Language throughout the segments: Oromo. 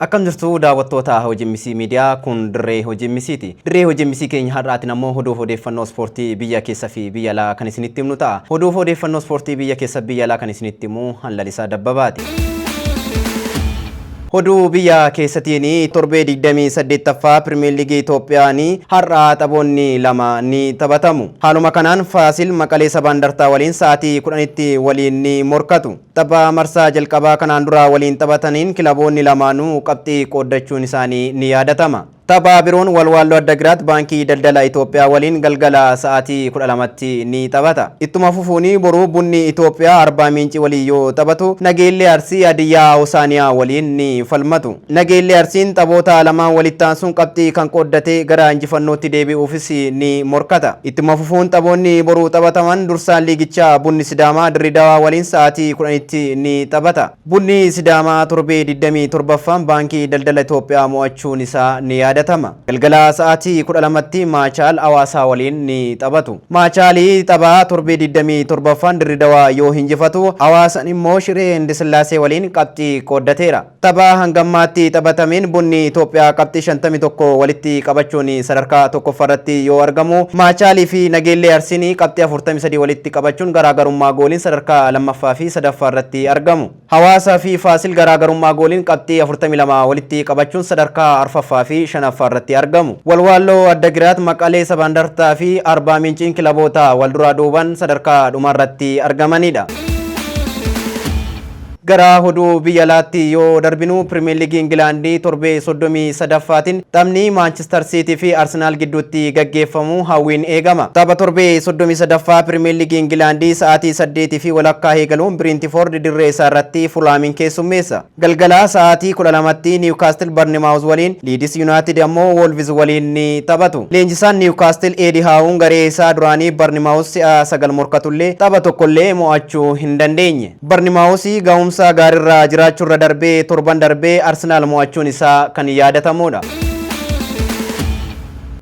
Akkam jirtu daawwattoota Hojii Misii Miidiyaa, kun dirree Hojii Misiiti. Dirree Hojii Misii keenya har'aatiin ammoo oduuf odeeffannoo ispoortii biyya keessa fi biyya alaa kan isinitti himnu ta'a. Oduuf odeeffannoo ispoortii biyya keessa biyya alaa kan isinitti himu Hanlalisaa Dabbabaati. Oduu biyya keessatiin torbee 28ffaa Pirimeer Liigii Itoophiyaan har'a taphoonni lama ni taphatamu. Haaluma kanaan Faasil Maqalee Sabaa Indartaa waliin sa'aatii 10tti waliin ni morkatu. Tapha marsaa jalqabaa kanaan dura waliin taphataniin kilaboonni lamaanuu qabxii qooddachuun isaanii ni yaadatama. Tapha biroon Walwaalloo Addagiraat Baankii Daldala Itoophiyaa waliin galgala sa'aatii 12tti ni taphata. Ittuma fufuun boruu Bunni Itoophiyaa Arbaa Miinci waliin yoo taphatu, Nageellee Arsii Hadiyyaa Hosaaniyaa waliin ni falmatu. Nageellee Arsiin taphoota lamaan walitti aansuun qabxii kan qooddate gara injifannootti deebi'uufis ni morkata. Ittuma fufuun taphoonni boru taphataman dursaan liigichaa Bunni Sidaamaa Dirridawaa waliin sa'aatii 10tti ni taphata. Bunni Sidaamaa torbee 27ffaan Baankii Daldala Itoophiyaa mo'achuun isaa ni yaadatama. Galgala sa'aatii 12tti Maachaal Hawaasaa waliin ni taphatu. Maachaal tapha torbee 27ffaan Dirridawaa yoo injifatu, Hawaasaan immoo Shiree Indasillaasee waliin qabxii qooddateera. Tapha hangammaatti taphatameen Bunni Itoophiyaa qabxii 51 walitti qabachuun sadarkaa tokkoffaarratti yoo argamu, Maachaalii fi Nageellee Arsiin qabxii 43 walitti qabachuun garaagarummaa gooliin sadarkaa lammaffaa fi sadaffaarratti argamu. Hawaasaa fi Faasil garaagarummaa gooliin qabxii 42 walitti qabachuun sadarkaa arfaffaa fi shanaffaarratti argamu. Walwaalloo Addagiraat, Maqalee Sabaa Indartaa fi Arbaa Minciin kilaboota walduraa duuban sadarkaa dhumaarratti argamanidha. Gara oduu biyya alaatti yoo darbinu, Pirimeer Liigii Ingilaandii torbee 33ffaatiin taphni Maanchister Siitii fi Arsenaal gidduutti gaggeeffamu hawwiin eegama. Tapha torbee 33ffaa Pirimeer Liigii Ingilaandii sa'aatii 8:30 eegaluun Biriintifoord dirree isaa irratti Fulaamiin keessummeessa. Galgala sa'aatii 12tti Niwukaastil Barnimaawuz waliin, Liidis Yuunaayitid ammoo Woolviz waliin ni taphatu. Leenjisaan Niwukaastil Eedi Haawuun garee isaa duraanii Barnimaawuz si'a 9 morkatullee tapha tokkollee mo'achuu hin dandeenye. Barnimaawus gahumsa gaarirra jiraachuurra darbee torban darbee Arsenaal mo'achuun isaa kan yaadatamuudha.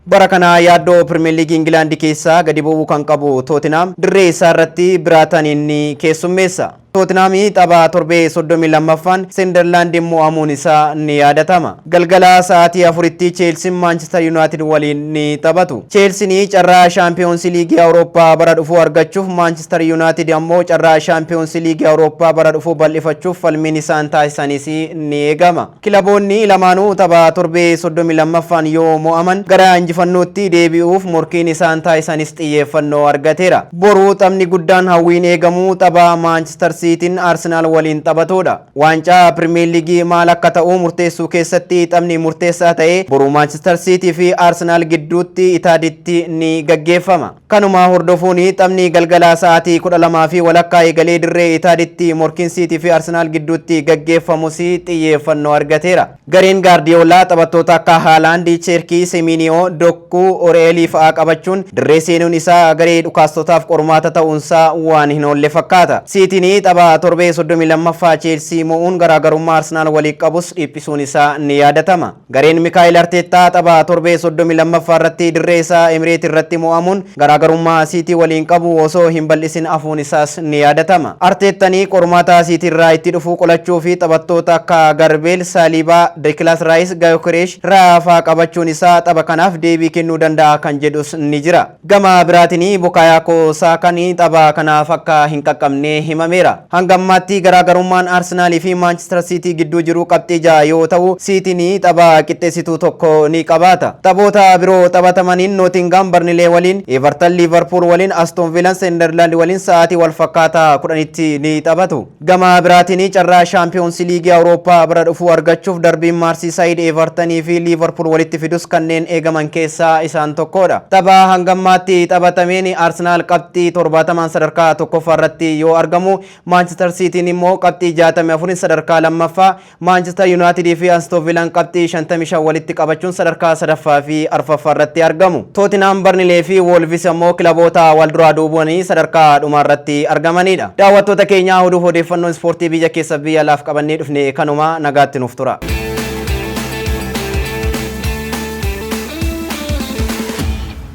Bara kana yaaddoo Pirimeer Liigii Ingilaandi keessaa gadi bu'uu kan qabu Tootinhaam dirree isaa irratti Biraataniin ni keessummeessa. Tootinhaam tapha torbee 32ffaan Senderlaandiin mo'amuun isaa ni yaadatama. Galgala sa'aatii 4tti Cheelsiin Maanchister Yuunaayitid waliin ni taphatu. Cheelsiin carraa Shaampiyoonsi Liigii Awurooppaa bara dhufuu argachuuf, Maanchister Yuunaayitid ammoo carraa Shaampiyoonsi Liigii Awurooppaa bara dhufuu bal'ifachuuf falmiin isaan taasisanis ni eegama. Kilaboonni lamaanuu tapha torbee 32ffaan yoo mo'aman gara injifannootti deebi'uuf morkiin isaan taasisanis xiyyeeffannoo argateera. Boru taphni guddaan hawwiin eegamu tapha Maanchister Siitiin Arsenaal waliin taphatudha. Waancaa Pirimeer Liigii maal akka ta'u murteessuu keessatti taphni murteessaa ta'e boru Maanchister Siitii fi Arsenaal gidduutti Itaaditti ni gaggeeffama. Kanuma hordofuun taphni galgala sa'aatii 12:30 eegalee dirree Itaaditti morkiin Siitii fi Arsenaal gidduutti gaggeeffamus xiyyeeffannoo argateera. Gareen Gaardiyoolaa taphattoota akka Haalaand, Cheerkii, Seminiyoo, Dokkuu, Oreelii fa'aa qabachuun dirree seenuun isaa garee dhukaastotaaf qormaata ta'uunsaa waan hin oolle fakkaata. Siitiin tapha torbee 32ffaa Cheelsii mo'uun garaagarummaa Arsenaal waliin qabus dhiphisuun isaa ni yaadatama. Gareen Mikaa'el Arteettaa tapha torbee 32ffaa irratti dirree isaa Emireet irratti mo'amuun garaagarummaa Siitii waliin qabu osoo hin bal'isin hafuun isaas ni yaadatama. Arteettanii qormaata Siitii irraa itti dhufu qolachuu fi taphattoota akka Garbeel, Saaliibaa, Dekilaas Raayis, Gaayokireesh, Raafaa qabachuun isaa tapha kanaaf deebii kennuu danda'a kan jedhus ni jira. Gama biraatiin Bukaayakoo Saakaan tapha kanaaf akka hin qaqqabne himameera. Hanga ammaatti garaagarummaan Arsenaalii fi Maanchister Siitii gidduu jiru qabxii 6 yoo ta'u, Siitiin tapha qixxeessituu tokko ni qabaata. Taphoota biroo taphatamaniin Nootingaam Barnilee waliin, Everton Liivarpuul waliin, Aston Viilaan Senderlaand waliin sa'aatii wal fakkaataa 10tti ni taphatu. Gama biraatiin carraa Shaampiyoonsi Liigii Awurooppaa bara dhufuu argachuuf darbiin Maarsiisaayid Evertanii fi Liivarpuul walitti fidus kanneen eegaman keessaa isaan tokkodha. Tapha hangammaatti taphatameen Arsenaal qabxii 70n sadarkaa tokkoffaa irratti yoo argamu, Maanchister Siitiin immoo qabxii 64n sadarkaa lammaffaa, Maanchister Yuunaayitid fi Aston Viilaan qabxii 55 walitti qabachuun sadarkaa sadaffaa fi arfaffaa irratti argamu. Tootinhaam, Barnilee fi Woolvis ammoo kilaboota wal duraa duubanii sadarkaa dhumaa irratti argamanidha. Daawwattoota keenya, oduuf odeeffannoon ispoortii biyya keessa biyya alaaf qabannee dhufne kanuma, nagaatti nuuf tura.